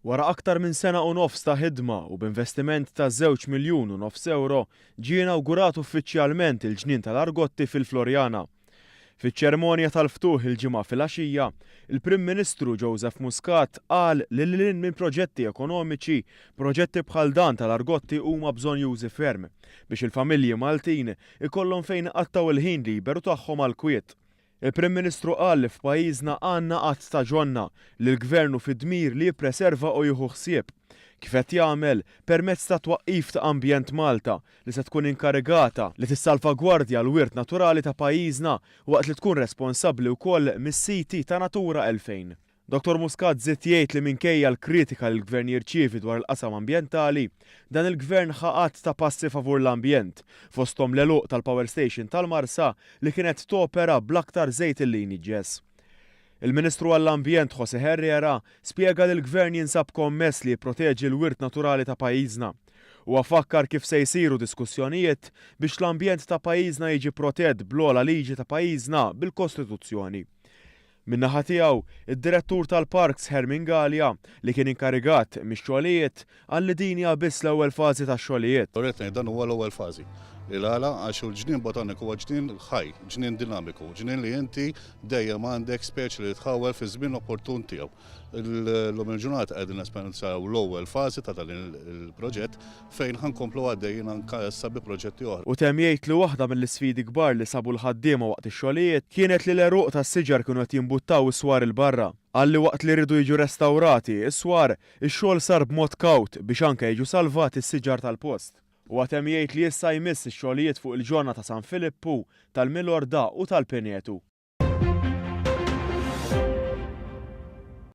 Wara aktar minn sena u nofs ta' ħidma u b'investiment ta' żewġ miljun u nofs ewro, ġie inawgurat uffiċjalment il-Ġnien tal-Argotti fil-Floriana. Fiċ-ċerimonja tal-ftuħ il-Ġimgħa filgħaxija, il-Prim Ministru Joseph Muscat qal li lil hinn minn proġetti ekonomiċi, proġetti bħal dan tal-Argotti huma bżonnjużi ferm biex il-familji Maltin ikollhom fejn iqattgħu l-ħin liberu tagħhom għall-kwiet. Il-Prim Ministru qal li f'pajjiżna għandna għadd ta' ġonna li l-Gvern hu fid-dmir li jippreserva u jieħu ħsieb, kif qed jagħmel permezz tat-twaqqif ta' Ambjent Malta li se tkun inkarigata li tissalvagwardja l-wirt naturali ta' pajjiżna waqt li tkun responsabbli wkoll mis-siti ta' Natura 2000. Dottor Muscat żied jgħid li minkejja l-kritika li l-Gvern jirċievi dwar il-qasam ambjentali, dan il-Gvern ħa għadd ta' passi favur l-ambjent, fosthom l-għeluq tal-power station tal-Marsa li kienet topera bl-aktar żejt illi jniġġes. Il-Ministru għall-Ambjent José Herrera spjega li l-Gvern jinsab kommess li jipproteġi l-wirt naturali ta' pajjiżna. Huwa fakkar kif se jsiru diskussjonijiet biex l-ambjent ta' pajjiżna jiġi protett bl-ogħla liġi ta' pajjiżna bil-Kostituzzjoni. Min-naħa tiegħu, id-Direttur tal-Parks Hermin Galea, li kien inkarigat mix-xogħlijiet, qal li din hija biss l-ewwel fażi tax-xogħlijiet. Rrid ngħid dan huwa l-ewwel fażi. Il-għala? Għax il-ġnien botaniku huwa ġnien ħaj, ġnien dinamiku, ġnien li inti dejjem għandek speċi li tħawwel fiż-żmien opportun tiegħu. Illum il-ġurnata qegħdin nesperjenzaw l-ewwel fażi ta' dan il-proġett fejn ħa nkomplu għaddejjin anke issa bi proġetti oħra. Hu temm jgħid li waħda mill-isfidi kbar li sabu l-ħaddiema waqt ix-xogħlijiet kienet li l-għeruq tas-siġar kienu qed jimbuttaw is-swar 'il barra. Qal li waqt li riedu jiġu restawrati s-swar, ix-xogħol sar b'mod kawt biex anke jiġu salvati s-siġar tal-post. Huwa temm jgħid li issa jmiss ix-xogħlijiet fuq il-ġonna ta' San Filippu, tal-Milorda u tal-Pinetu.